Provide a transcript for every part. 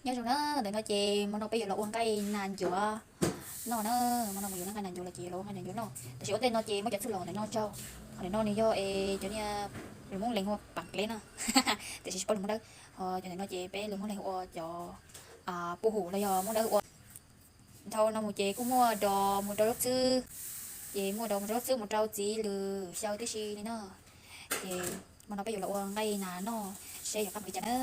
Nyob zoo na, ntawm no ces hmo no peb yuav los ua nqaij nas ncuav noj na. Hmo no mus yuav nqaij nas ncuav los ces yuav los ua nqaij nas ncuav noj. Tam sim ua ntej no ces muab cov txhuj los ntawm no rau. Qhov ntawm no nws yog es cov niag lus Hmoob leej hu ua pam klev na, tiam sis tsis paub lus Hmoob Dawb. Ho cov ntawm no ces peb lus Hmoob leej hu ua cov puj hum los yog Hmoob Dawb ua. Dhau no mus ces kuj muaj dos mus rau lub txwb, ces muaj dos mus rau lub txwb mus rau txiv lws xyaw tib si li no. Ces hmo no peb yuav los ua nqaij nas noj seb yuav qab npaum li cas na.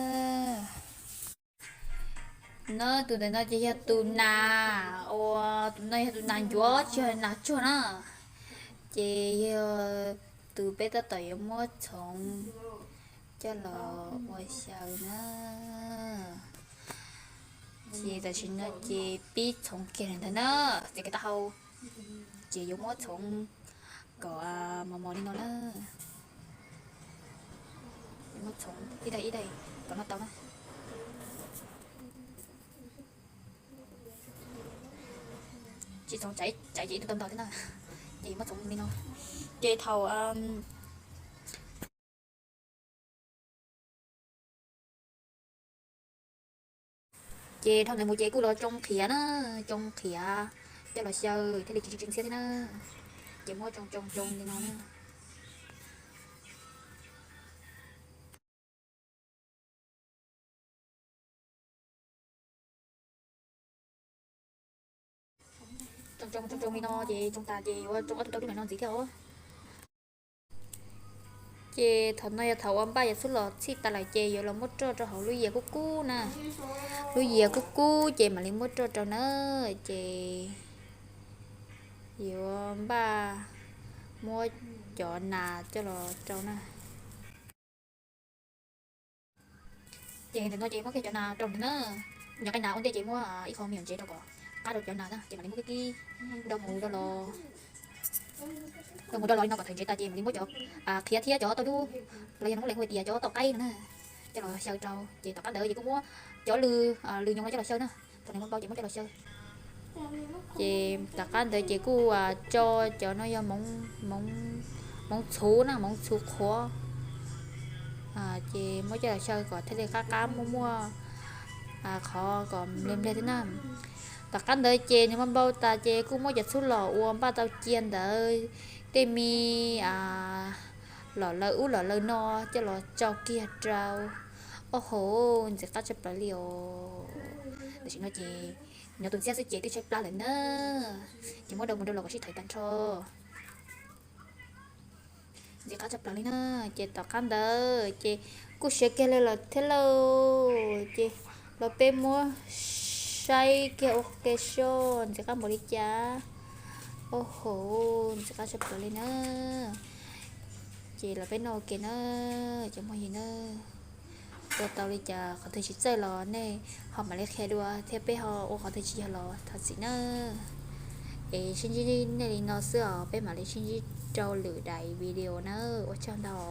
No tus ntawm no ces yog tus nas, ua tus no yog tus nas ncuav tsis yog nas tsuag na. Ces yog tus peb tab tom yuav muab txhoov coj los ua xyaw na. Ces tam sim no ces pib txhoov kiag li ntawd na, txiav kiag taub hau, ces yuav muab txhoov kom mos mos li no na. Yuav muab txhoov ib daim ib daim kom noj tau na. Tsis txhoov tsaiv ces ib tug tau ntog thiab na. Ces yuav muab txhoov li no. Ces thaum Ces dhau ntawd mus ces kuj los tsoo qhiav na, tsoo qhiav coj los xyaw thiaj li tsis tsis ntxhiab thiab na. Ces muab tsoo tsoo tsoo li no na. Tsoo tsoo tsoo tsoo li no ces tsoo tas ces yuav tsoo ob tug rau lub no ntxiv thiab os. Ces thaum no yog thaum uas npaj cov txhuj los txhij tas lawm ces yuav los muab roj rau hauv lub yias kub kub na. Lub yias kub kub ces mam li muab roj rau na. Ces yuav npaj muab cov nas coj los rau na. Ces ntawm no ces muab kiag cov nas rau ntawd na. Cov nqaij nas ua ntej ces muab ib qho me nyuam ntsev rau kom qab rau cov nas na, ces mam li muab kib kib do mus do los, do mus do los li no kom thawm ntsev tas ces mam li muab cov qhiav thiab cov tauj dub los yog Hmoob leej hu tias cov tauj qaib no na, coj los xyaw rau. Ces tom qab ntawd ces kuj muab cov lws, lws nyoos no coj los xyaw na. Thaum nws muaj npau ces muab coj los xyaw. Ces tom qab ntawd ces kuj tso cov no yog hmoov txhuv na, hmoov txhuv qhuav. Ces muab coj los xyaw kom thiaj li qab qab muaj muaj qhov kom npleg npleg thiab na. Tom qab ntawd ces nws muaj npau tas ces kuj muab cov txhuj los uas npaj tau cia ntawd, tej me los lawm ub los lawm no coj los tso kiag rau. Oj ho, ntxim qab tshaj plaws li os. Tam sim no ces nyob tus ntxhiab xwb ces twb tshaib plab lawm na. Ces muab do mus rau los kom sib thawm tag nrho. Ntxim qab tshaj plaws li na. Ces tom qab ntawd ces kuj siav kiag li lawm thiab lauj. Ces los peb muab saib kiag ua ke seb ntxim qab npaum li cas. Oj ho, ntxim qab tshaj plaws li na. Ces los peb noj ua ke na, cov phooj ywg na. Ua tau li cas qhov twg tsis txawj los nej ho mam li qhia dua thiab, peb ho ua qhov twg tsis yog los thov txim na. Es sib ntsib nej li no xwb os, peb mam li sib ntsib rau lwm daim video na. Ua tsaug ntau.